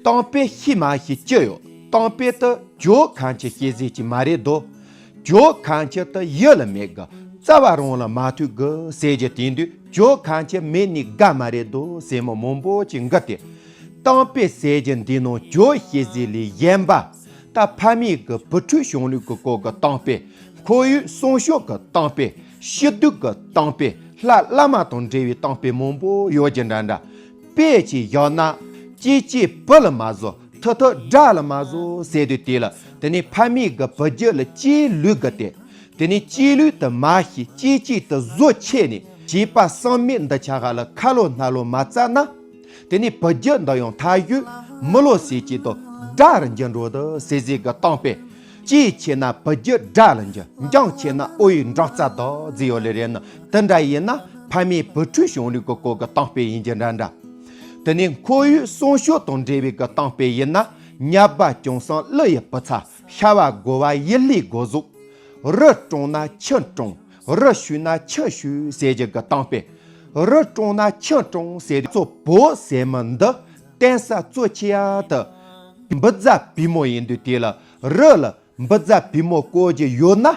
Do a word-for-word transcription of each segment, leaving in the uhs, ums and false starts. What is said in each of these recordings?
གཏམ་དཔེ་ཤེས་མ་ཤེས་ཅི་ཡོད། གཏམ་དཔེ་དེ་ཇོ་ཁ་མཆུ་ཤེས་ཟིན་གྱི་མ་རེད་དོ། ཇོ་ཁ་མཆུ་དེ་ཡུལ་ལ་མེད་གི། རྩ་བ་རང་ལ་མ་ཐུག་གི་ཟེར་གྱི་དེ་དུས་ཇོ་ཁ་མཆུ་མེད་ནི་དགའ་མ་རེད་དོ་ཟེར་མི་མང་པོ་ཅིག་འགི་སྟེ། གཏམ་དཔེ་ཟེར་གྱི་འདི་ནང་ཇོ་ཤེས་ཟིན་ལས་གཞན་པ། ད་ཕ་མེས་ཀྱི་བུ་ཕྲུག་བྱུང་ལུགས་ཀྱི་སྐོར་གྱི་གཏམ་དཔེ། ཁོར་ཡུག་སྲུང་སྐྱོབ་ཀྱི་གཏམ་དཔེ། ཕྱི་སྡུག་གི་གཏམ་དཔེ། ལྷ་བླ་མ་དང་འབྲེལ་བའི་གཏམ་དཔེ་མང་པོ་ཡོད་ཀྱི་འདྲ་འདྲ། དཔེ་ཅིག་བཞག་ན། སྐྱེས་སྐྱེས་བུ་ལ་མ་བཟོ། ཐུ་ཐུ་དགྲ་ལ་མ་བཟོ་ཟེར་དུས་དེ་ལ། དེ་ནས་ཕ་མེས་ཀྱི་བུ་རྒྱུད་ལ་སྐྱེས་ལུས་ཀྱི་སྟེ། དེ་ནས་སྐྱེས་ལུས་དུ་མ་ཤེས་སྐྱེས་སྐྱེས་དུ་བཟོ་ཆེ་ནས་བྱིས་པ་བསམ་མེད་འདི་ཆ་ག་ལ་ཁ་ལོ་སྣ་ལོ་མ་བཙལ་ན། དེ་ནས་བུ་རྒྱུད་འདི་ཡང་མཐའ་གཞུག་མི་ལོ་ཟེར་གྱི་དོ་དགྲ་རུ་འགྱུར་འགྲོ་དུ་ཟེར་ཟེར་གི་གཏམ་དཔེ། སྐྱེས་ཆེ་ན་བུ་རྒྱུད་དགྲ་ལ་འགྱུར། འགྱངས་ཆེ་ན་ཨོ་ཡི་འབྲོག་རྩ་དོ་ཟེར་ཡོད་ལེ་རེད་ན། དེ་འདྲ་ཡིན་ན་ཕ་མའི་བུ་ཕྲུག་བྱུང་ལུགས་ཀྱི་སྐོར་གྱི་གཏམ་དཔེ་ཡིན་གྱི་འདྲ་འདྲ། དེ་ནས་ཁོར་ཡུག་སྲུང་སྐྱོབ་དང་འབྲེལ་བའི་གི་གཏམ་དཔེ་ཡིན་ན། ཉ་པ་ཅུང་ཟང་ཀླུ་ཡི་བུ་ཚ། ཤ་བ་དགོ་བ་ཡིད་ལས་དགོ་གཟུགས། རི་སྲུང་ན་ཆུ་སྲུང་། རི་ཞུ་ན་ཆུ་ཞུ་ཟེར་གྱི་གི་གཏམ་དཔེ། རི་སྲུང་ན་ཆུ་སྲུང་ཟེར་གཙོ་བོ་ཟེར་མི་འདི་བསྟན་ས་གཙོ་ཆེ་ཡ་དུ། འབུ་རྫ་བི་མོ་ཡིན་དུས་དེ་ལ་རི་ལ་འབུ་རྫ་བི་མོ་བཀོལ་རྒྱུ་ཡོད་ན།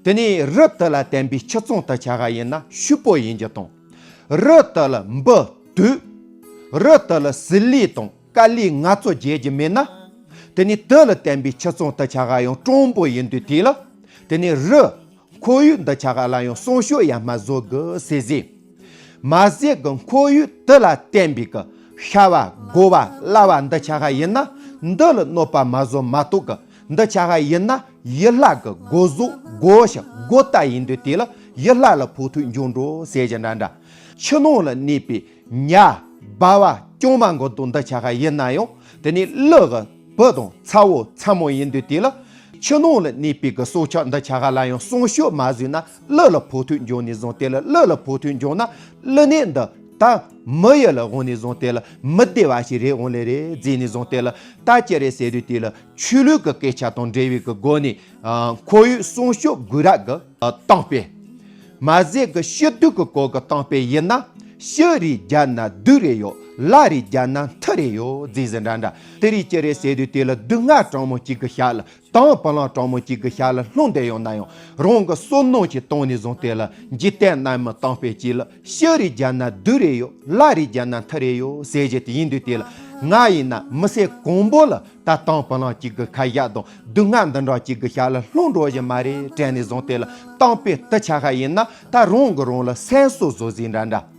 དེ་ནས་རི་དེ་ལ་བརྟེན་པའི་ཆུ་ཚང་དུ་ཆ་ག་ཡིན་ན་ཤུ་པོ་ཡིན་རྒྱུ་དང་། རི་དེ་ལ་འབུ་དུད། རི་དེ་ལ་ཟི་ལི་དང་ཀ་ལི་ང་ཚོ་བརྗེད་རྒྱུ་མེད་ན། དེ་ནས་དེ་ལ་བརྟེན་པའི་ཆུ་ཚང་དུ་ཆ་ག་ཡང་གྲོང་པོ་ཡིན་དུས་དེ་ལ། དེ་ནས་རི། ཁོར་ཡུག་འདི་ཆ་ག་ལ་ཡང་སྲུང་སྐྱོབ་ཡ་མ་བཟོ་དགོས་ཟེར་ཟེར། མ་ཟད་ཀྱི་ཁོར་ཡུག་དེ་ལ་བརྟེན་པའི་གི་ཤ་བ་དགོ་བ་སླ་བ་འདི་ཆ་ག་ཡིན་ན་འདི་ལ་གནོད་པ་མ་བཟོ་མ་གཏོགས་གི། འདི་ཆ་ག་ཡིན་ན་ཡུལ་ལྷ་གི་དགོ་གཟུགས་དགོ་ཤ་དགོ་ལྟ་ཡིན་དུས་དེ་ལ་ཡུལ་ལྷ་ལ་ཕོག་ཐུག་འབྱུང་འགྲོ་ཟེར་གྱི་འདྲ་འདྲ། ཕྱི་ནང་ལ་གནས་པའི་ཉ། སྦལ་བ། གྲང་མོ་མགོ་དུང་འདི་ཆ་ག་ཡིན་ན་ཡང་དེ་ནི་ཀླུ་གི་བུ་དང་ཚ་བོ་ཚ་མོ་ཡིན་དུས་དེ་ལ། ཕྱི་ནང་ལ་གནས་པའི་གི་སྲོག་ཆགས་འདི་ཆ་ག་ལ་ཡང་སྲུང་སྐྱོབ་མ་བཟོས་ན་ཀླུ་ལ་ཕོག་ཐུག་འབྱུང་ནས་བཟུང་སྟེ་ལ་ཀླུ་ལ་ཕོག་ཐུག་འབྱུང་ན་ཀླུ་ནད་འདི་ད་མི་ཡུལ་ལ་འོང་ནས་བཟུང་སྟེ་ལ་མི་བདེ་བ་ཞིག་རེད་འོང་ལེ་རེད་བརྫིས་ནས་བཟུང་སྟེ་ལ་ད་ཅི་རེད་ཟེར་དུས་དེ་ལ་ཆོས་ལུགས་ཀྱི་སྐད་ཆ་དང་འབྲེལ་བའི་གི་སྒོ་ནས་ཨ་ཁོར་ཡུག་སྲུང་སྐྱོབ་དགོས་རབས་ཀྱི་ཨ་གཏམ་དཔེ། མ་ཟད་ཀྱི་ཕྱི་སྡུག་གི་སྐོར་གྱི་གཏམ་དཔེ་ཡིན་ན། ཕྱི་རིགས་རྒྱ་ན་སྡུག་རེ་ཡོད། ལྷ་རིགས་རྒྱ་ན་མཐུ་རེ་ཡོད་ཟེར་ཟེར་འདྲ་འདྲ། དེ་རིགས་ཅི་རེད་ཟེར་དུས་དེ་ལ་སྡུག་བསྔལ་གྲང་མོ་གཅིག་གི་ཞག་ལ་དང་བུ་ལོན་གྲང་མོ་གཅིག་གི་ཞག་ལ་ལྷུང་བསྡད་ཡོང་ན་ཡང་རང་གི་བསོད་ནམས་ཀྱིས་བཏང་ནས་བཟུང་སྟེ་ལ་འཇིག་རྟེན་རྣམས་མི་གཏམ་དཔེ་གཅིག་ལ་ཕྱི་རིགས་རྒྱ་ན་སྡུག་རེ་ཡོད། ལྷ་རིགས་རྒྱ་ན་མཐུ་རེ་ཡོད་ཟེར་གྱི་དེ་ཡིན་དུས་དེ་ལ་ང་ཡིན་ན་མི་ཚེ་གང་པོ་ལ། ད་དང་བུ་ལོན་གཅིག་གི་ཁ་ཡག་དང་སྡུག་བསྔལ་འདི་འདྲ་གཅིག་གི་ཞག་ལ་ལྷུང་འགྲོ་བཞིན་མ་རེད་དྲན་ནས་བཟུང་སྟེ་ལ་གཏམ་དཔེ་དེ་ཆ་ཁ་ཡིན་ན་ད་རང་གི་རང་ལ་སེམས་གསོ་བཟོ་ཟིན་འདྲ་འདྲ།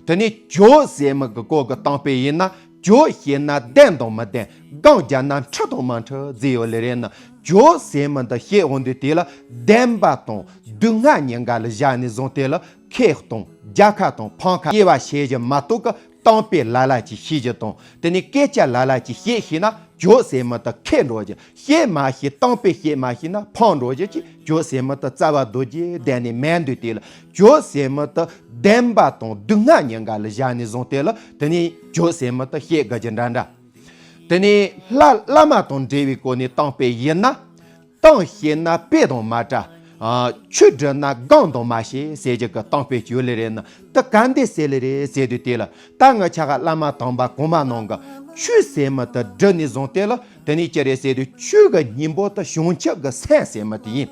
དེ་ནས་ཇོ་ཟེར་མི་གི་སྐོར་གི་གཏམ་དཔེ་ཡིན་ན་ཇོ་བཤད་ན་བདེན་དང་མི་བདེན་སྒང་རྒྱབ་ན་འཁྲུལ་དང་མ་འཁྲུལ་ཟེར་ཡོད་ལེ་རེད་ན་ཇོ་ཟེར་མི་འདི་བཤད་འོང་དུས་དེ་ལ་བདེན་པ་དང་སྡུག་བསྔལ་གཉིས་ཀ་ལ་བཞག་ནས་བཟུང་སྟེ་ལ་ཁེ་དང་རྒྱལ་ཁ་དང་ཕམ་ཁ་དབྱེ་བ་ཕྱེ་རྒྱུ་མ་གཏོགས་གི་གཏམ་དཔེ་ལ་ལ་ཅིག་ཤེས་རྒྱུ་དང་དེ་ནས་སྐད་ཆ་ལ་ལ་ཅིག་བཤད་ཤེས་ན་ཇོ་ཟེར་མི་དེ་ཁེ་འགྲོ་རྒྱུ། བཤད་མ་ཤེས་གཏམ་དཔེ་བཤད་མ་ཤེས་ན་ཕམ་འགྲོ་རྒྱུ་ཅིག་ཇོ་ཟེར་མི་དེ་རྩ་བ་རྡོ་རྗེ་གདན་ནས་མེད་འདུག་དེ་ལ་ཇོ་ཟེར་མི་དེ་བདེན་པ་དང་སྡུག་བསྔལ་གཉིས་ཀ་ལ་བཞག་ནས་བཟུང་སྟེ་ལ་དེ་ནས་ཇོ་ཟེར་མི་དེ་བཤད་དགོས་རྒྱུ་འདྲ་འདྲ། དེ་ནས་ལྷ་བླ་མ་དང་འབྲེལ་བའི་སྐོར་ནས་གཏམ་དཔེ་ཡིན་ན། གཏམ་བཤད་ན་དཔེ་དང་མ་འདྲ། ཨ། ཆོས་སྒྲུབ་ན་སྒོམ་དང་མ་བྱེད་ཟེར་རྒྱུ་གི་གཏམ་དཔེ་ཅིག་ཡོད་ལེ་རེད་ན་དེ་ག་འདྲ་ཟེར་ལེ་རེད་ཟེར་དུས་དེ་ལ་ད་ང་ཆ་ག་བླ་མ་དམ་པ་གོང་མ་རྣམས་ཀྱི་ཆོས་ཟེར་མི་དེ་སྒྲུབ་ནས་བཟུང་སྟེ་ལ་དེ་ནས་ཅི་རེད་ཟེར་དུས་ཆོས་ཀྱི་སྙིང་པོ་དེ་བྱང་ཆུབ་ཀྱི་སེམས་ཟེར་མི་དེ་ཡིན།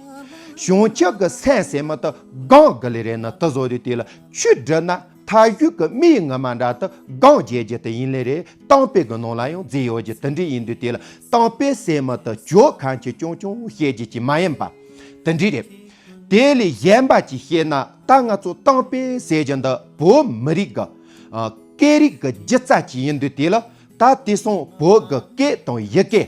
བྱང་ཆུབ་ཀྱི་སེམས་ཟེར་མི་དེ་སྒོམ་དགོས་ལེ་རེད་ན་དེ་བཟོ་དུས་དེ་ལ་ཆོས་སྒྲུབ་ན། མཐའ་གཞུག་གི་མིའི་ངོ་མ་འདྲ་དུ་སྒོམ་བྱེད་རྒྱུ་དེ་ཡིན་ལེ་རེད། གཏམ་དཔེ་གི་ནང་ལ་ཡང་བརྩིས་ཡོད་རྒྱུ་དེ་འདྲ་ཡིན་དུས་དེ་ལ་གཏམ་དཔེ་ཟེར་མི་དེ་ཇོ་ཁ་མཆུ་རྐྱང་རྐྱང་བཤད་རྒྱུ་ཅིག་མ་ཡིན་པ། དེ་འདྲ་རེད། དེ་ལས་གཞན་པ་ཅིག་བཤད་ན་ད་ང་ཚོ་གཏམ་དཔེ་ཟེར་རྒྱུ་འདི་བོད་མི་རིགས་ཀྱི་ཨ་སྐད་རིགས་ཀྱི་སྒྱུ་རྩལ་ཅིག་ཡིན་དུས་དེ་ལ་ད་དེང་སང་བོད་ཀྱི་སྐད་དང་ཡི་གེ་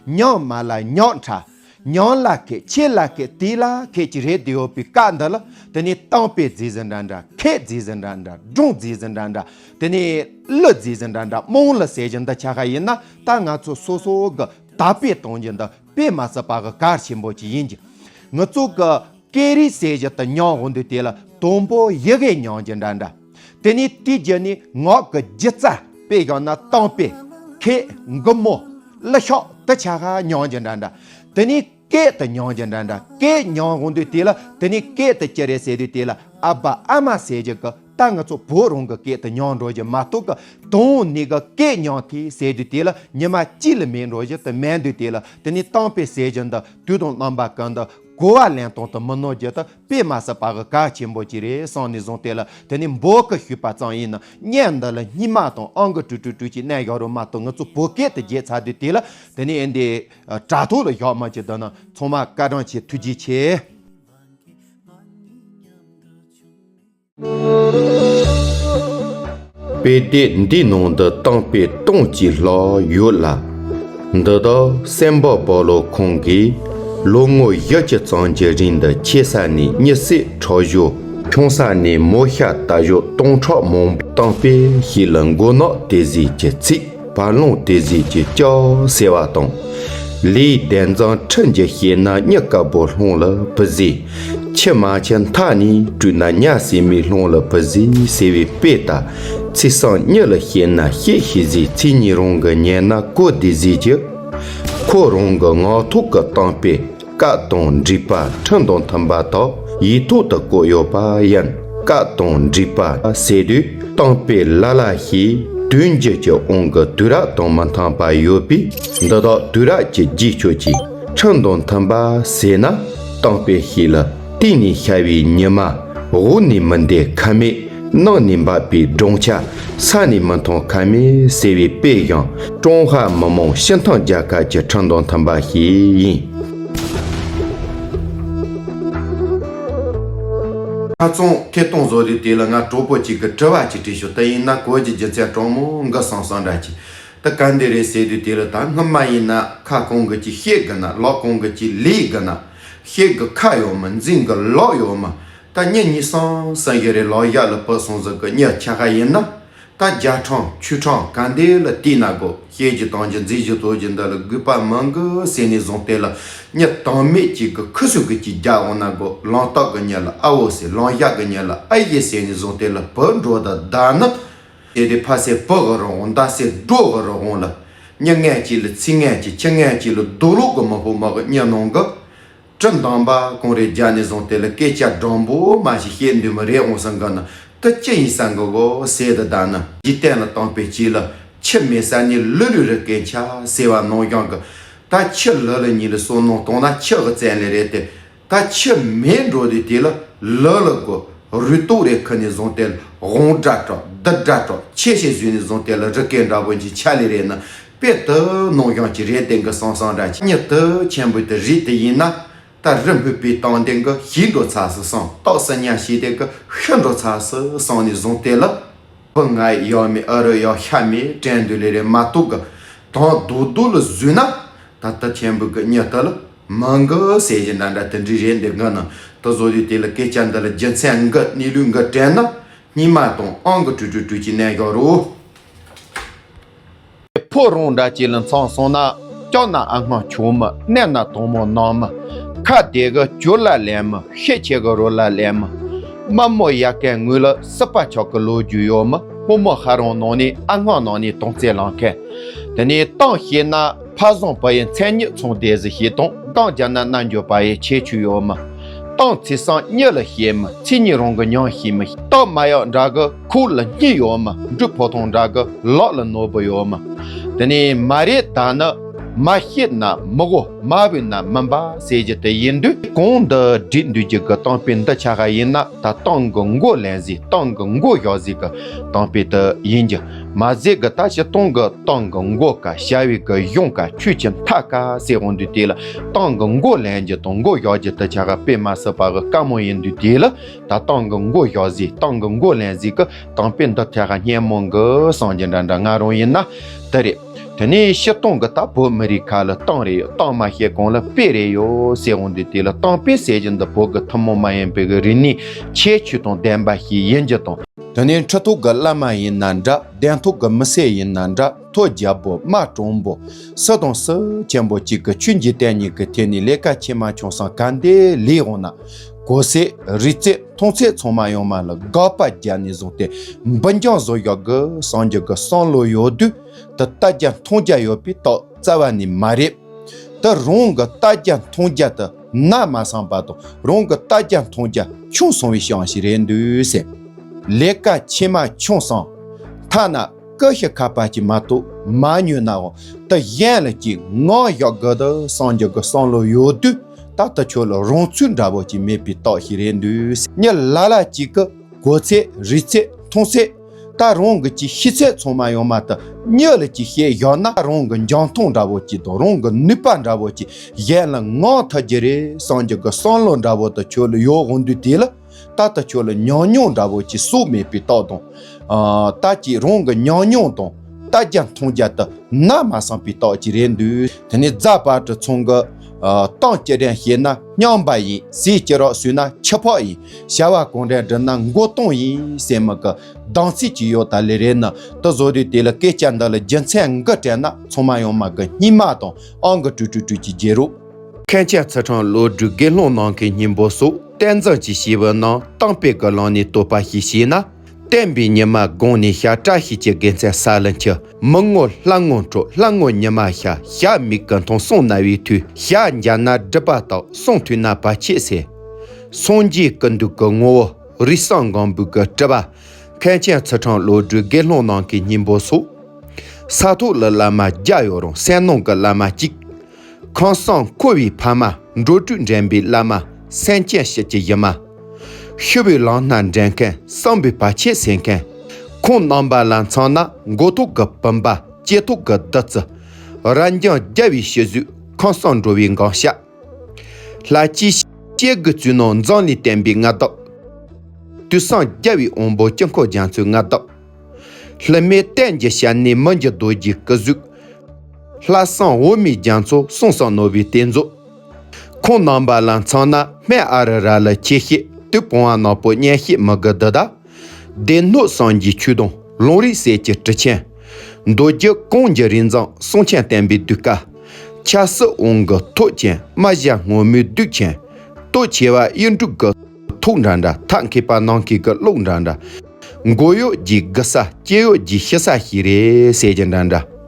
ཉམས་མ་ལ་ཉམས་ཕྲ། ཉམས་ལ་ཁད། ཆེ་ལ་ཁད། དེ་ལ་ཁད་ཀྱི་རེད་དེ་ཡོད་པའི་སྐབས་འདི་ལ་དེ་ནས་གཏམ་དཔེ་བརྩིས་ཟིན་འདྲ་འདྲ། ཁད་བརྩིས་ཟིན་འདྲ་འདྲ། སྒྲུང་བརྩིས་ཟིན་འདྲ་འདྲ། དེ་ནས་གླུ་བརྩིས་ཟིན་འདྲ་འདྲ། རྨོངས་གླུ་ཟེར་བཞིན་འདི་ཆ་ཁ་ཡིན་ན་ད་ང་ཚོ་སོ་སོ་གི་དར་སྤེལ་གཏོང་རྒྱུ་འདི་དཔེ་མ་སྲིད་པ་གི་གལ་ཆེན་པོ་ཅིག་ཡིན་གྱི། ང་ཚོ་གི་སྐད་རིགས་ཟེར་རྒྱུ་དེ་ཉམས་འོང་དུས་དེ་ལ་དང་པོ་ཡི་གེ་ཉམས་རྒྱུ་འདྲ་འདྲ། དེ་ནས་དེའི་རྗེས་ནས་ངག་གི་སྒྱུ་རྩལ་དཔེ་བཞག་ན་གཏམ་དཔེ། ཁད། མགུར་མ། གླུ་ཤགས་དེ་ཆ་ཁ་ཉམས་རྒྱུ་འདྲ་འདྲ། དེ་ནས་སྐད་དེ་ཉམས་རྒྱུ་འདྲ་འདྲ། སྐད་ཉམས་འོང་དུས་དེ་ལ་དེ་ནས་སྐད་དེ་ཅི་རེད་ཟེར་དུས་དེ་ལ་ཨ་ཕ་ཨ་མ་ཟེར་རྒྱུ་གི་ ད་ང་ཚོ་བོད་རང་གི་སྐད་དུ་ཉམས་འགྲོ་རྒྱུ་མ་གཏོགས་གི་དོན་ནི་གི་སྐད་ཉམས་ཐལ་ཟེར་དུས་དེ་ལ་ཉི་མ་གཅིག་ལ་མེད་འགྲོ་རྒྱུ་དུ་མེད་དུས་དེ་ལ། དེ་ནི་གཏམ་དཔེ་ཟེར་རྒྱུ་འདི་དུས་དང་རྣམ་པ་ཀུན་ཏུ་གོ་བ་ལེན་སྟངས་དུ་མི་ནོར་རྒྱུ་དུ་དཔེ་མ་སྲིད་པ་གི་གལ་ཆེན་པོ་ཅིག་རེད་བསམ་ནས་བཟུང་སྟེ་ལ། དེ་ནི་འབོད་སྐུལ་ཞུས་པ་ཙམ་ཡིན་ན་བརྙན་འདི་ལ་སྙིང་མ་དང་ཨང་ཀི་དྲུག་དྲུག་དྲུག་ཅིག་གནོན་བཞག་རོགས་མ་གཏོགས། ང་ཚོ་བོད་སྐད་དུ་བརྗེས་ཚར་དུས་དེ་ལ་དེ་ནི་ཨེ་འདི་དྲ་ཐོག་ལ་བཞག་མ་བཅུག་དོ་ན། ཚང་མ་བཀའ་དྲིན་ཆེ། ཐུགས་རྗེ་ཆེ། དཔེ་དེབ་འདིའི་ནང་དུ་གཏམ་དཔེ་སྟོང་གཅིག་ལྷག་ཡོད་ལ། འདི་དག་སེམས་དཔའ་སྤོ་ལོ་ཁོང་གིས་ལོ་ངོ་བཞི་བཅུ་ཙམ་གྱི་རིང་དུ་ཆེ་ས་ནས་མྱི་བསད་ཁྲག་སྦྱོར། ཆུང་ས་ནས་མོ་ཤ་ལྟ་ཞོག་སྟོང་ཕྲག་མང་པོ། གཏམ་དཔེ་ཞིག་ལ་མགོ་ནག་དེ་ཟིག་གི་ཚིག་བར་ལོང་དེ་ཟིག་གི་ལྕགས་ཟེར་བ་དང་། ལས་ལྡན་མཛངས་ཁྲི་འགྱུར་བྱས་ན་མྱི་དཀར་པོ་སློང་ལ་བུ་ཟེར། ཁྱི་མ་ཁྱི་མཐའ་ནས་བྲོས་ན་ཉ་ཟེར་མི་སློང་ལ་བུ་ཟེར་ཟེར་བའི་དཔེ་ལྟར། ཚིག་གསུམ་མྱི་ལ་བཤད་ན་བཤད་ཤེས་ཟིག་ཚིག་གཉིས་རང་གི་ཉན་ན་གོ་བདེ་ཟིག་གི། ཁོ་རང་གི་ངག་ཐོག་གི་གཏམ་དཔེ་སྐབས་དང་འགྲིག་པ་ཁྲིམས་དང་མཐུན་པ་དག་ཡིག་ཐོག་ཏུ་བཀོད་ཡོད་པ་ཡིན། སྐབས་དང་འགྲིག་པ་ཟེར་དུས་གཏམ་དཔེ་ལ་ལ་ཞིག་དུས་འགྱུར་གྱི་དབང་གིས་དུས་རབས་དང་མི་མཐུན་པ་ཡོད་པས། འདི་དག་དུས་རབས་ཀྱི་རྗེས་ཕྱོགས་ཀྱི་ཁྲིམས་དང་མཐུན་པ་ཟེར་ན། གཏམ་དཔེ་ཞིག་ལ་སྟེང་ནས་ཤར་བའི་ཉི་མ། འོག་ནས་མི་འདའི་ཁ་མེད། ནང་ནས་འབབ་པའི་སྦྲང་ཆར། ས་ནས་མི་མཐོང་ཁ་མེད་ཟེར་བའི་དཔེ་བཞིན། ཀྲུང་ཧྭ་མི་དམངས་སྤྱི་མཐུན་རྒྱལ་ཁབ་ཀྱི་ཁྲིམས་དང་མཐུན་པ་ཞིག་ཡིན། ཁ་རྩང་ཐད་གཏོང་བཟོ་དུས་དེ་ལ་ང་གྲོགས་པོ་གཅིག་གིས་དྲི་བ་གཅིག་དྲིས་བྱུང་། དེ་ཡིན་ན་གོ་རྒྱུ་རྒྱུ་མཚན་དྲང་མོ་འགའ་སང་སང་འདྲ་གྱིས། ད་ག་འདི་རེད་ཟེར་དུས་དེ་ལ། ད་སྔོན་མ་ཡིན་ན་ཁ་གང་གི་ཅིག་བཤད་དགོས་ན་ལག་གང་གི་ཅིག་ལས་དགོས་ན། བཤད་དགོས་ཁ་ཡོད་མ། འཛིང་དགོས་ལག་ཡོད་མ། ད་མྱི་གཉིས་གསུམ་གསུམ་བཞི་རེ་ལག་བཞག་ལ་བུད་སོང་ཟིག་གི་མྱི་ཆ་ཁ་ཡིན་ན། ད་རྒྱ་ཁྲིམས་ཆོས་ཁྲིམས་ག་འདི་ལ་བལྟས་ན་དགོས། བཤད་རྒྱུ་གཏོང་རྒྱུ་འཛིང་རྒྱུ་བཟོ་རྒྱུ་འདི་ལ་དགོས་པ་མང་གི་ཟེར་ནས་བཟུང་སྟེ་ལ། མྱི་དང་མི་གཅིག་གི་ཁུ་སུ་གི་གཅིག་རྒྱག་འོང་ན་དགོས། ལམ་སྟག་གི་མྱི་ལ་ཨ་བོ་ཟེར། ལམ་བཞག་གི་མྱི་ལ་ཨ་ཡེ་ཟེར་ནས་བཟུང་སྟེ་ལ་བུད་འགྲོ་ད་བསྡད་ན། དེ་དེ་ཕ་སེ་བུ་གི་རི་བོང་། མདའ་སེ་སྒྲོ་གི་རི་བོང་ལ། མྱི་ངན་གཅིག་ལ་ཚིག་ངན་གཅིག་ཁྱི་ངན་གཅིག་ལ་རྡོ་ལོག་གི་མི་ཕོ་མ་གི་མྱི་ནང་གི། གྲི་འདམ་པ་གང་རེ་རྒྱག་ནས་བཟུང་སྟེ་ལ་སྐད་ཆ་འགྲངས་པོ་མ་ཞིག་བཤད་འདུག་མི་རེ་འོང་སང་གི་ན། དེ་ཅི་ཡིན་སང་གི་གོ་ཟེར་དུ་བསྡད་ན། འཇིག་རྟེན་ལ་གཏམ་དཔེ་གཅིག་ལ། ཁྱི་མེད་ས་ནས་ལུ་ལུ་རི་སྐད་ཆ་ཟེར་བ་ནང་བཞིན་གི། ད་ཁྱི་ལུ་ལ་གཉིས་ལ་བསམ་མནོ་བཏང་ན་ཁྱི་གི་བཙན་ལས་རེད་དེ། ད་ཁྱི་མེད་འགྲོ་དུས་དེ་ལ་ལུ་ལ་གོ་རུས་ཏོག་རེ་ཁུར་ནས་བཟུང་སྟེ་ལ་འོང་དགྲ་གྲོགས་འདི་དགྲ་གྲོགས་ཆེ་ཤེས་བཟོས་ནས་བཟུང་སྟེ་ལ་རི་སྐེད་འདྲ་པོ་གྱི་ཆ་ལས་རེད་ན། དཔེ་དེ་ནང་བཞིན་གྱི་རེད་དེ་གི་སང་སང་འདྲ་ཆེ། མྱི་དེ་ཆེན་པོ་དེ་རིགས་དེ་ཡིན་ན། ད་རི་སྨུག་པའི་སྟེང་དེ་གི་ཞིག་འགྲོ་ཚར་སི་སང་སྟག་སི་ཉ་ཞིག་དེ་གི་ཤི་འགྲོ་ཚར་སི་སང་ནས་བཟུང་སྟེ་ལ། བུ་ང་ཡག་མེད་ཨ་རོ་ཡག་ཤ་མེད་དྲན་འདུག་ལས་རེད་མ་གཏོགས་གི། དང་རྡོག་རྡོག་ལ་བཟོས་ན། ད་ལྟ་ཆེན་པོ་གི་མྱི་ལྟ་ལ་མང་གི་ཟེར་གྱི་འདྲ་འདྲ་དེ་འདྲ་རེད། འདི་གི་ན་ད་བཟོ་དུས་དེ་ལ་སྐད་ཆ་འདི་ལ་རྒྱུ་མཚན་འགའ་གནས་ལུགས་འགའ་དྲན་ན་སྙིང་མ་དང་ཨང་གི་དྲུག་དྲུག་དྲུག་ཅིག་གནོན་བཞག་རོགས། ཕོ་རོང་འདྲ་ཅིག་ལ་མཚོན་སོང་ན། སྐྱག་ན་ཨ་སྔགས་ཆོག་མི། མནན་ན་དོན་མོ་ནང་མི། ཁ་བདེ་གི་ཇོ་ལ་ལེན་མི། ཤེད་ཆེ་གི་རོ་ལ་ལེན་མི། མ་མོ་ཡ་གན་ངུས་ལ་སྲིད་པ་ཆགས་གི་ལོ་རྒྱུས་ཡོད་མི། ཕོ་མོ་ཧ་རང་ནང་ནས་ཨ་སྔགས་ནང་ནས་དོན་རྩེད་ལང་མཁན། དེ་ནས་གཏམ་བཤད་ན་ཕ་བཟང་བུ་ཡི་མཚན་ཉིད་མཚུངས་ལྡན་ཟིག་ཤེས་དང་། གཏམ་རྒྱག་ན་རྣལ་འབྱོར་པ་ཡི་ཁྱད་ཆོས་ཡོད་མི། གཏམ་ཚིག་གསུམ་མྱི་ལ་བཤད་མི། ཚིག་གཉིས་རང་གི་ཉམས་ཤེས་མི། སྟག་མ་ཡག་འདྲ་གི་ཁོག་ལ་སྙིང་ཡོད་མི། འབྲུ་ཕོ་ཐུང་འདྲ་གི་ལག་ལ་ནོར་བུ་ཡོད་མི། དེ་ནས་མ་རེད་ད་ནི་མ་བཤད་ན་མི་གོ། མ་བུད་ན་མི་འབའ་ཟེར་རྒྱུ་དེ་ཡིན་དུས། གོང་དུ་བསྒྲིགས་འདུག་རྒྱུ་གི་གཏམ་དཔེ་འདི་ཆ་ཁ་ཡིན་ན། ད་གཏམ་གི་མགོ་ལེན་ཟིག་གཏམ་གི་མགོ་བཞག་ཟིག་གི་གཏམ་དཔེ་དེ་ཡིན་རྒྱུ། མ་ཟད་གི་ད་སྤྱིར་བཏང་གི་གཏམ་གི་མགོ་ཀ་བྱ་བའི་གི་གཞུང་ཀ་ཆོས་ཀྱི་མཐའ་ཀ་ཟེར་འོང་དུས། དེ་ལ་གཏམ་གི་མགོ་ལེན་རྒྱུ་དང་མགོ་བཞག་རྒྱུ་དེ་ཆ་ཁ་དཔེ་མ་སྲིད་པ་གི་དཀའ་མོ་ཡིན་དུས། དེ་ལ་ད་གཏམ་གི་མགོ་བཞག་ཟིག་གཏམ་གི་མགོ་ལེན་ཟིག་གི་གཏམ་དཔེ་འདི་ཐད་ཀ་སྙན་མོ་གི་གསུང་རྒྱུ་འདྲ་འདྲ་ང་རང་ཡིན་ན་དེ་རེད། དེ་ནས་སྤྱིར་བཏང་གི་ད་བོད་མི་རིགས་ཁ་ལ་གཏམ་རེ་ཡོད། གཏམ་མ་བཤད་གོང་ལ་དཔེ་རེ་ཡོད་ཟེར་འོང་དུས། དེ་ལ་གཏམ་དཔེ་ཟེར་རྒྱུ་འདི་བོད་ཀྱི་ཐུན་མོང་མ་ཡིན་པའི་གི་རིག་གནས་ཁྱད་ཆོས་དང་ལྡན་པ་ཞིག་ཡིན་རྒྱུ་དང་། དེ་ནས་ཁྲི་ཐོག་གི་བླ་མ་ཡིན་ན་འདྲ། གདན་ཐོག་གི་མི་སེར་ཡིན་ན་འདྲ། ཐོ་རྒྱལ་པོ་དམག་དྲང་པོ་སུ་དང་སུ་ཆེན་པོ་གཅིག་གི་ཆོས་འཇིག་རྟེན་གཉིས་ཀྱི་ཐད་ནས་ལས་ཀ་ཆེ་མ་ཆུང་གསུམ་ག་འདྲས་ལས་འོང་ན། གོ་ཚད་རིག་ཚད་མཐོང་ཚད་ཚང་མ་ཡོང་མ་ལ་དགག་པ་རྒྱག་ནས་བཟུང་སྟེ་འབུད་རྒྱང་བཟོ་ཡག་གི་གསང་རྒྱུ་གི་བསམ་བློ་ཡོད་དུས། དེ་ལྟ་རྒྱུ་མཐོང་རྒྱུ་ཡོད་པའི་རྟགས་རྩ་བ་ནས་མ་རེད། དེ་རང་གི་ལྟ་རྒྱུ་མཐོང་རྒྱུ་དེ་ན་མ་སངས་པ་དང་། རང་གི་ལྟ་རྒྱུ་མཐོང་རྒྱུ་ཆུང་སོང་བའི་ཤང་ཞིག་རེད་འདུག་ཟེར། ལས་ཀ་ཆེ་མ་ཆུང་སོང་། ཐ་ན་ཀུ་ཤུ་ཁ་པར་གྱིས་མ་གཏོགས་མ་ཉོས་ནའང་ད་གཞན་ལ་ཅིག་ངོ་ཡག་གི་འདུག་བསམ་རྒྱུ་གི་བསམ་བློ་ཡོད་དུས། ད་ལྟ་ཁྱོད་ལ་རང་ཚུགས་འདྲ་པོ་ཅིག་མེད་པའི་རྟགས་ཤིག་རེད་འདུག་མྱི་ལ་ལ་ཅིག་གི་གོ་ཚད་རིག་ཚད་མཐོང་ཚད། ད་རང་གི་ཅིག་ཤེས་ཚད་ཚང་མ་ཡོང་མ་ཐག་མྱི་ལ་ཅིག་བཤད་བཞག་ན་རང་གི་འཇོན་ཐང་འདྲ་པོ་ཅིག་དང་རང་གི་ནུས་པ་འདྲ་པོ་ཅིག་གཞན་ལ་མངོན་ཐུབ་རྒྱུ་རེད་བསམ་རྒྱུ་གི་བསམ་བློ་འདྲ་པོ་ད་ཁྱོད་ལ་ཡོད་འོང་དུས། དེ་ལ་ད་ལྟ་ཁྱོད་ལ་ཉམས་མྱོང་འདྲ་པོ་ཅིག་གསོག་མེད་པའི་རྟགས་དང་། ཨ། ད་ཅིག་རང་གི་ཉམས་མྱོང་དང་ལྟ་རྒྱ་མཐོང་རྒྱ་དེ་ནར་མ་སོན་པའི་རྟགས་ཅིག་རེད་འདུག་དེ་ནས་རྫ་བར་དུ་ཚང་གི། ཨ། གཏམ་སྤྱི་དྲན་བཤད་ན་སྙན་པ་ཡིན། ཟས་ཅི་རག་ཟོས་ན་ཁྱི་ཕག་ཡིན། བྱ་བ་གང་དྲན་བསྒྲུབས་ན་མགོ་སྟོང་ཡིན་ཟེར་མི་གི་གདམས་ཚིག་ཅིག་ཡོད་ད་ལེ་རེད་ན། དེ་བཟོ་དུས་དེ་ལ་སྐད་ཆ་འདི་ལ་རྒྱུ་མཚན་འགའ་དྲན་ན་ཚང་མ་ཡོང་མ་གི་སྙིང་མ་དང་ཨང་གི་དྲུག་དྲུག་དྲུག་གི་རྗེས་རོགས། མཁན་ཆེན་ཚུལ་ཁྲིམས་བློ་གྲོས་དགེ་སློང་ནམ་མཁའི་སྙིང་པོ་སོགས་བསྟན་འཛིན་གྱི་བྱིས་པའི་ནང་གཏམ་དཔེ་གི་ལམ་ནས་བསྟོད་པ་ཞིག་བྱས་ན། བསྟན་པའི་ཉི་མ་དགུང་ནས་ཤར། བཀྲ་ཤིས་ཀྱི་དགེ་མཚན་ས་ལ་འཁྱིལ། མི་ངོ་ལྷ་ངོ་འཕྲོད། ལྷ་ངོ་ཉི་མ་ཤར། ཞག་མིག་གི་མཐོང་། གསུང་རྣ་བས་ཐོས། ཞག་འཇའ་ན་སྒྲིབ་པ་དག་གསུང་ཐོས་ན་བར་ཆད་སེལ། སངས་རྒྱས་ཀུན་འདུས་ཀྱི་ངོ་བོ། རིགས་གསུམ་སྒོམ་པའི་གི་སྤྲུལ་པ། མཁན་ཆེན་ཚུལ་ཁྲིམས་བློ་གྲོས་དགེ་སློང་ནམ་མཁའི་སྙིང་པོ་སོགས། ས་ཐོག་ལ་བླ་མ་བརྒྱ་ཡོད་རུང་སེམས་ནང་གི་བླ་མ་གཅིག་ཁམས་གསུམ་འཁོར་བའི་ཕ་མ། འགྲོ་དྲུག་འདྲེན་པའི་བླ་མ། སེམས་ཅན་སྤྱི་ཀྱི་གཞི་མ། ཤི་བའི་ལམ་སྣ་འདྲེན་མཁན། གསུམ་པའི་བར་ཆད་སེལ་མཁན། ཁོང་རྣམ་པ་ལ་མཚོན་ན་མགོ་ཐོག་གི་བུམ་པ། ལྕེ་ཐོག་གི་བདུད་རྩི། རབ་འབྱམས་རྒྱལ་བའི་གཤིས་གཟུགས། ཁམས་གསུམ་འགྲོ་བའི་འགག་བྱ། ལྷ་སྤྱིའི་སྐྱེ་དགུའི་གཙུག་ན་འཛམ་གླིང་བསྟན་པའི་མངའ་བདག་དུས་གསུམ་རྒྱལ་བའི་དབང་པོ་དཀྱིལ་འཁོར་རྒྱ་མཚོའི་མངའ་བདག་ལྷ་མིའི་རྟེན་གྱི་ཞབས་ནས་མི་འགྱུར་རྡོ་རྗེའི་སྐུ་གཟུགས། ལྷག་བསམ་འོ་མའི་རྒྱ་མཚོ་གསུང་གསུམ་རྣོ་བའི་གཏེར་མཛོད། ཁོང་རྣམ་པ་ལ་མཚོན་ན་སྨན་ཨ་རུ་ར་ལ་ཆེ་ཤེས། དུས་སྤོང་བ་ནག་པོ་གཉེན་བཤེས་མི་དགེ་འདི་དག་སྡེ་སྣོད་གསུམ་གྱི་ཆོས་དང་ལུང་རིགས་གསེར་གྱི་གྲུ་ཆེན། མདོ་རྒྱུད་གངས་ཀྱི་རི་འཛིན་གསུང་ཆེན་བསྟན་པའི་ཟློས་གར། ཆབ་སྲིད་དབང་གི་ཐོག་ཅན་རྨ་བྱ་སྔོན་མོའི་གདུགས་ཅན། སྟོབས་ཆེ་བ་གཡུ་འབྲུག་གི་ཐུགས་འདྲ་འདྲ། ཐབས་མཁས་པ་ནམ་མཁའི་གི་གློག་འདྲ་འདྲ། མགོ་གཡོག་གི་གུ་ས་ལྕེ་གཡོག་གི་ཤི་ས་ཞིག་རེད་ཟེར་གྱི་འདྲ་འདྲ།